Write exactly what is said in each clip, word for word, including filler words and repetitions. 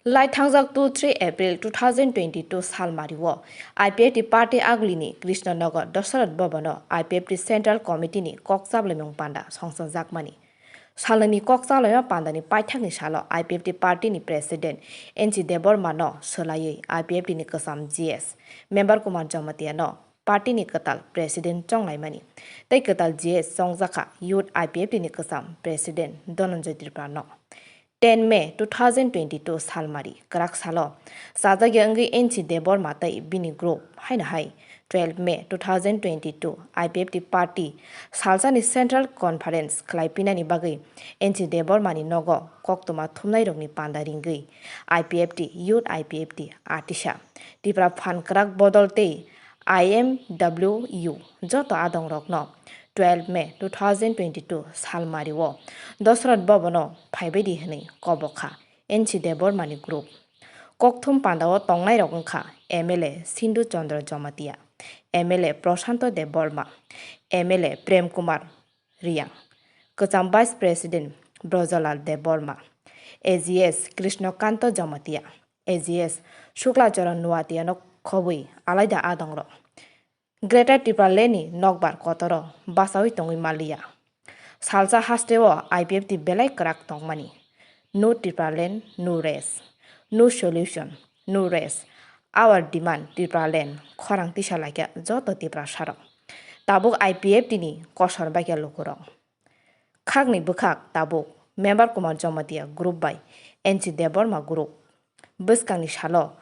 Lai thangjak two three April two thousand twenty-two salmario I P F T party agulini Krishnanagar Dasarath Bhavano I P F T Central Committee ni kok chablaimung panda songchajakmani. Salnwini kok chablaima pandani paithakni salo I P F T party ni President N C Debbarma no swlaiwi I P F T ni kwcham G S Member Kumar Jamatia no party ni kwtal President chonglaimani tei kwtal G S chongjakha Youth I P F T ni kwcham President Dhananjay Tripura no. Ten May two thousand twenty-two salmari kwrak salo chajakya wngwi N C Debbarma tei bini group haino hai twelve May two thousand twenty-two I P F T party salsani Central Conference khlaipinani bagwi N C Debbarmani nogo koktwma thumnairokni panda ringwi I P F T, Youth I P F T, Atisa, Tipra Phan Kwrak Bodol tei I M W U joto adongrokno twelve May two thousand twenty-two salmario Dasarath Bhavano phaibaidi hwnwi kobokha N C Debbarmani group. Kokthum pandao tongnairok wngkha M L A Sindhu Chandra Jamatia, M L A Prashanto Debbarma, M L A Prem Kumar Riyang, kwcham Vice President Brojalal Debbarma, A G S Krishnakanto Jamatia, A G S Shukla Charan Nuatiano khobwi alaida adongrok. Greater Tipraland ni nokbar kotoro bachaui tongwi manliya. Salsa hasteo I P F T belai kwrak tongmani. No Tipraland, no rest. No solution, no rest. Our demand Tipraland, khorang tisa laikha joto Tiprasarok. Tabuk I P F T ni kosor baikha lukurok. Khakni bwkhak tabuk Member Kumar Jamatia group bai N C Debbarma group. Bwskangni salo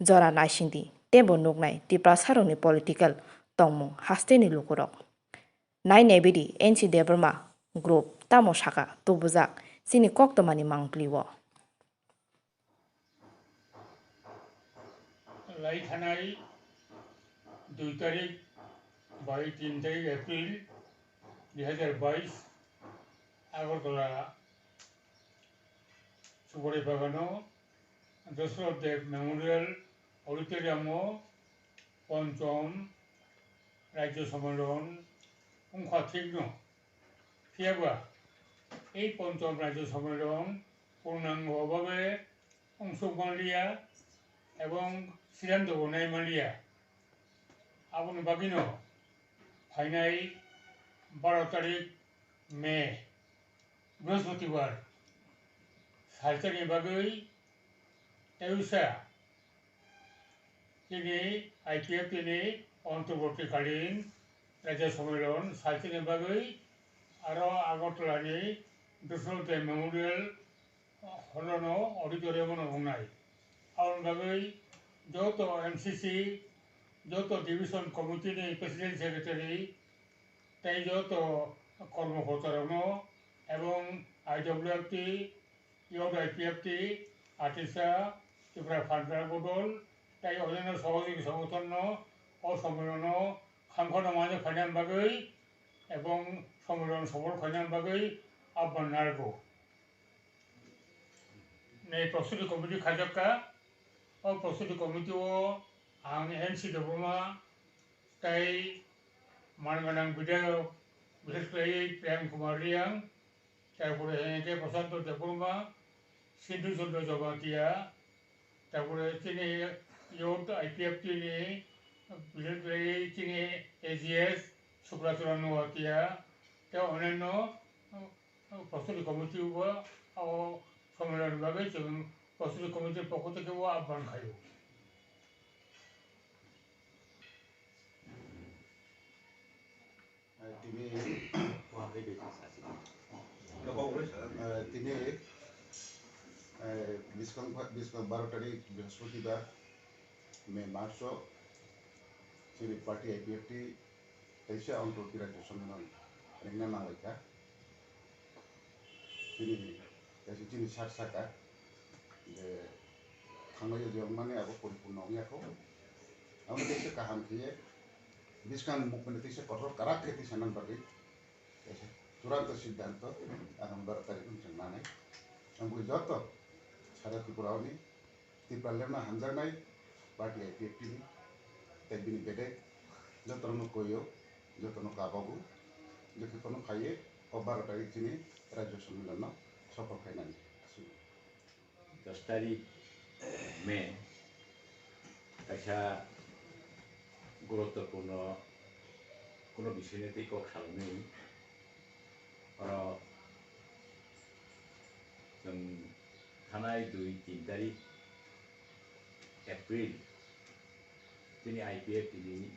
jora naisingdi teibo nuknai Tiprasarokni political tongmung hasteni lukurok. Nai nebidi N C Debbarma group tamo saka tubujak chini koktwmani mangpli o. Lai thanai dui tarik bai tin tarik April dui hajar bais Agartala Subrai Bagano Dasarath Deb Memorial Auditorium o Ponchom Rajya Sammelan wngkha thikno. Phiyaba, ei Ponchom Rajya Sammelan purnango babe wngsuk manliya ebong siddhanto bo nai manliya. Aboni bagwino phainai baro tarik May, Brihospatibar, salsani bagwi tei usa chini I P F T ni Antarbartikalin Rajya Sammelan salsani bagwi aro Agartala ni Dasarath Deb Memorial Hall no auditorium no wngnai. Aboni bagwi joto M C C, joto division committee ni president secretary tei joto kormokorta rokno ebong I W F T, Youth I P F T, Atisa, Tipra Phan Kwrak Bodol tei onyaino sohojogi songothon no o sommelan no hamkhorno manya phaina bagwi ebong sommelan sopol khaina bagwi ahban narwgo. Nei prostuti committee khajakha. O prostuti committee o ang N C Debbarma tei man gwnang bidayok, bishesh khlaiwi Prem Kumar Riyang, tarpore hwnkhe Prashanto Debbarma, Sindhu Chandra Jamatia, tarpore chini youth I P F T ni, bishesh khlaiwi chini A G S Suklachara Noatia, tei onyaino Prostuti committee bo abo sommelan bagwi chwng prostuti committee ni pokho theke bo ahban khaio. Tini, tini, biskang, biskang baro tarik Brihospatibar, May maso, chini party I P F T teisa Antarbartikalin Rajya Sammelan rwngna nanglaikha. Chini, teisa chini sak saka je thanglaiyo je wngmani abo poripurno wngya kho. Abo teisa kaham khe ye bwskang movement teisa kothor karak khe teisa nang bagwi teisa churanto siddhanto agang baro tarik wng chwng nanai. Ang bui joto sara Tripura oni Tipraland no hamjaknai party I P F T ni tei bini bedek jotono koyo, jotono kabago, je khe kono phaiye o baro tarik chini Rajya Sammelan no sophol khainani aswk. Dos tarik Mane kaisa guruttopurno kuno bisoi ni twi kok salmani, oro chwng thanai dui tin tarik April chini I P F T ni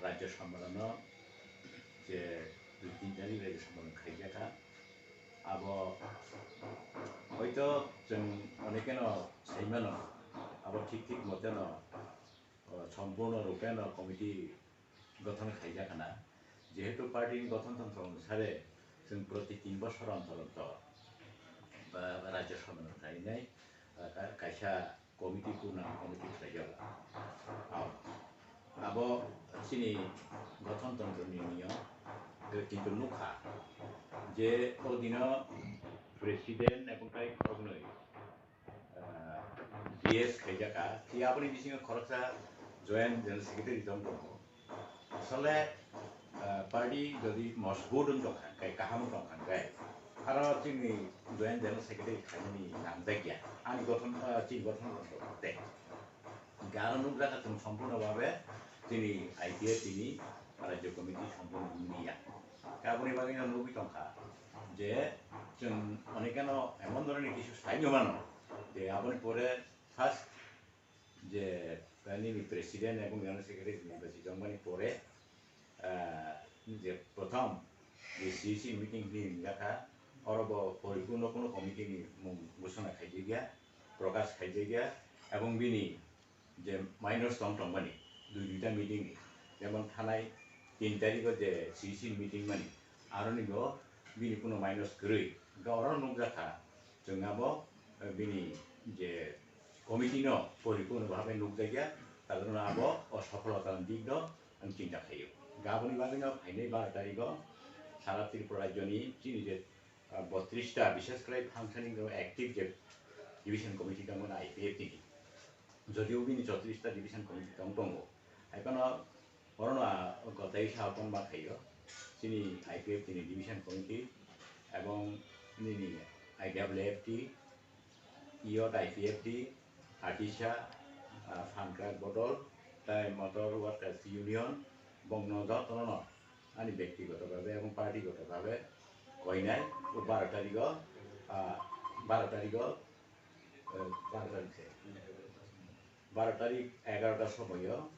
Rajya Sammelono je dui tin tarik Rajya Sammelono khaijak kha. Abo hoito chwng onekeno saimano, abo thik thik moteno, o, sompurno rupeno committee gothon khaijak khna. Jehetu party ni gothon tontro onusare chwng proti tin bosor ontor ontor ba Rajya Sammelono khainai, a, ka-, kaisa committee, purna committee khlaijago. Abo, abo chini gothon tontro ni niyom, kintu nukha je o dino president ebong tai khoroknwi, ah, G S khaijak kha, tei aboni bisingo khoroksa joint general secretary tong tongo. Asole, ah, party jodi mojbut wng tong kha, kai kaham wng tong kha, kai aro chini joint general secretary khainani nangjak ya. Ani gothon, ah, chini gothon tong tei. Hingke aro nukjak kha chwng sompurno babe chini I P F T ni Rajya Committee sompurno wngya. Aboni bagwi no nugwi tongkha je chwng onekeno emon dhoroner kisu saimano je aboni pore first je nini president ebong general secretary ni basi jongmani pore, ah, je prothom je C C meeting hinwi wngjakha, oro bo poripurno kuno committee ni mung ghosona khaijak ya, prokash khaijak ya, ebong bini je minutes tong tongmani dui duita meeting ni, jemon thanai tin tarikh o je C C meeting mani, aroni bo bini kuno minutes kwrwi, hingke oro nukjakha chwng abo, eh, bini je committee no poripurno bhabe nukjakya, karon abo o sopholota ni dik no ang chinta khaio. Hingke aboni bagwi no phainai baro tarikh o sara Tripura rajyo ni chini je, ah, botris ta, bishes khlai functioning active je division committee tongmani I P F T ni. Jodio bini chotris ta division committee tong tongo, hai phano orono, ah, gotei sa kon ma khaio. Chini I P F T ni division committee ebong nini I W F T, Youth I P F T, Hatisa, ah, Phankrak Bodol, tai Motor Workers Union, bongno jotono no ani bektigoto bhabe ebong partygoto bhabe koinai o baro tarikh o, ah, baro tarikh o, eh, baro tarikh se, baro tarikh egarota somoio